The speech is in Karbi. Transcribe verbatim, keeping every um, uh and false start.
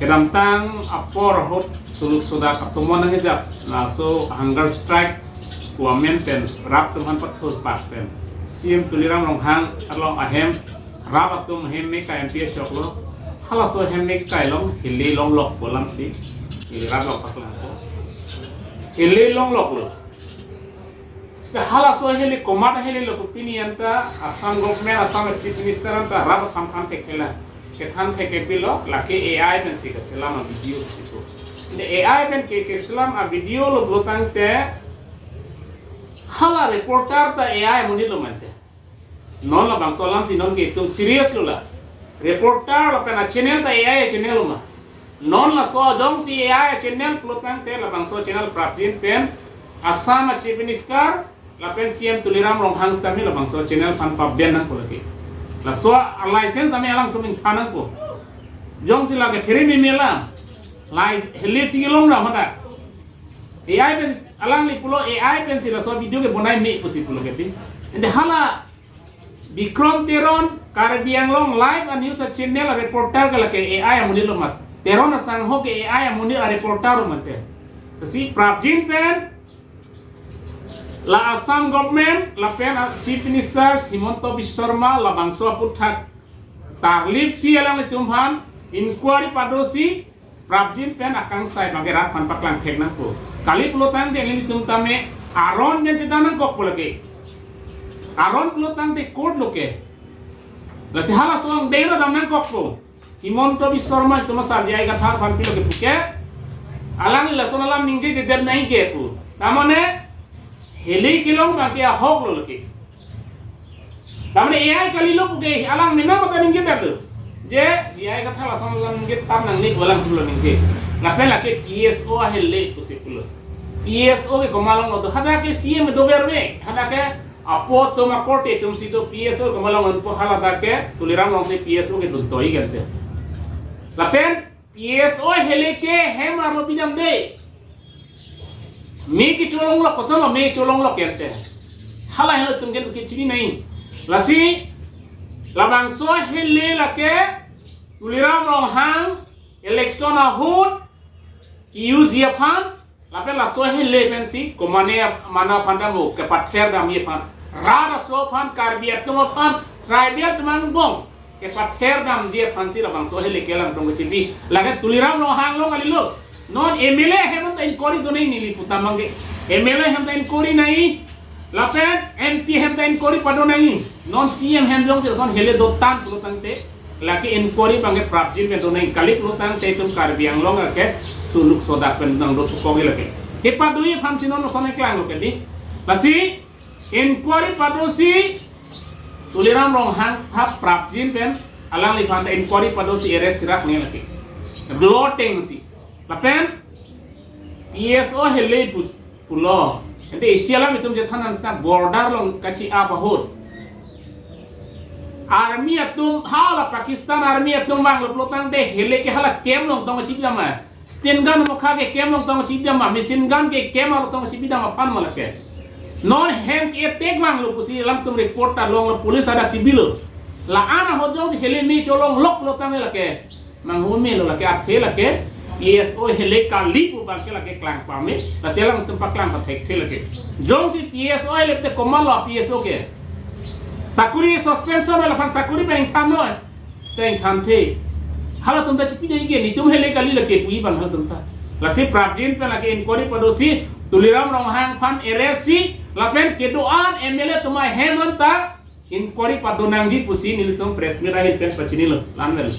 Kedamtang apor ahut suluk sodak atomon nangjap, laso hunger strike pu amen pen rap atum aphan pathurpak pen C M Tuliram Ronghang along ahem, rap atum ahem me kai M P achoklo. Halaso ahem me kai along hili longlok pu alamsi ili rap along paklangpo. Hili longloklo. Seta halaso ahele komat ahele lo pu pini anta Assam government, Assam Chief Minister anta rap aphan than thek hela. Kethan thek ke pilo, lake A I pensi keselam a-video si pu. Ante A I pen ke keselam a-video lo pulo tangte, hala reporter ta A I amonit lo mante. Non labangso alamsi non ke itum serious lo la. Reporter lapen a-channel ta A I a-channel lo ma. Non laso jongsi A I a-channel pulo tangte labangso channel prapjin pen Assam a-Chief Minister lapen C M Tuliram Ronghang sitame labangso channel aphan pa-ban nangpo lake. Laso a-license tame alangtum ingthan nangpo. Jongsi lake phere meme alam. Lai heli si long ra mata. A I pen alangli pulo A I pensi laso video ke bonai me pusi pulo ke pi. Ante hala Bikram Teron, Karbi Anglong Live a-news a-channel a-reporter ke lake A I amonit lo mat. Teron asangho ke A I amonit a-reporter lo mate. Si prapjin pen la Assam government lapen a-Chief Minister Himanta Biswa Sarma labangso aputhak tarlip si alanglitum aphan inquiry padosi prapjin pen akangsai abangke rat aphan paklang thek nangpo. Kali pulo tangte nelitum tame aron pen chedam nangkokpo lake. Aron pulo tangte court lo ke. Lasi halaso angdeng ra dam nangkokpo. Himanta Biswa Sarma itum asar J I Kathar aphan pilo ke puke. Alangli lason alam ningjejedet nangji ke pu. Tamane heli kelong abangke ahok lo lake. Tamane A I kalilo puke alang mena mata ningjedet lo. Je J I Kathar lason alam ningje tam nangne pu alang pulo ningje. Lapen lake P S O ahele pusi pulo. P S O ke komat along lo do, hadak ke C M dover me, hadak ke apo atum akorte atum si do, P S O komat along nangpo, haladak ke Tuliram Ronghang si P S O ke dun toi kante. Lapen P S O ahele ke hem arlo bidamde. Me kecholonglok, koson lo me cholonglok kante. Hala helo atum ke kechini nai. Lasi labangso ahele lake Tuliram Ronghang election ahut ke-useji aphan, lapen laso ahele pensi komane mana aphan dampo, kepather damji aphan, rat aso aphan, Karbi atum aphan, tribal atum angbong kepather damji aphansi labangso ahele kelang tong kechibi. Lake Tuliram Ronghang along kalilo. Non M L A ahem ta inquiry do nangji neli putam abangke. M L A ahem ta inquiry nangji. Lapen M P ahem ta inquiry pado nangji. Non C M ahem jongsi lason hele do tang pulo tangte, lake inquiry abangke prapjin pen do nangji. Kali pulo tangte itum Karbi Anglong ke suluk sodak pen nang do thukok lake. Kepadoji aphansi non lason keklanglo ke di. Lasi inquiry padosi Tuliram Ronghang thap prapjin pen alangliphan ta inquiry padosi arrest rak ne lake. Blood tank si. Lapen P S O ahele pus pulo. Ante isi alam itum chethan nang sita border along kachi-ap ahut. Army atum hala Pakistan army atum vanglo pulo tangte hele ke hala camp along tong chibidam ma. Sten gun mokha ke camp along tong chibidam ma. Machine gun ke camp along tong chibidam aphan ma lake. Non hem ke attack vanglo pusi alangtum report ta longlo, police hadak chibilo. La-an ahut jongsi hele me cholonglok pulo tangte lake. Manghu melo lake, athe lake P S O ahele kali pu abangke lake klang pame. Lasi alangtum paklang pathekthe lake. Jongsi P S O ahele te komat lo P S O ke. Sakuri suspension lo, lapen sakuri pen ingthan noi. Sita ingthanthe. Halatum ta chipidei ke, nelitum ahele kali lake puji abang halatum ta. Lasi prapjin pen lake inquiry padosi Tuliram Ronghang aphan arrest si, lapen kedo-an M L A atum ahem anta inquiry pado nangji pusi nelitum press meet ahin pen pachinilo, lanvel.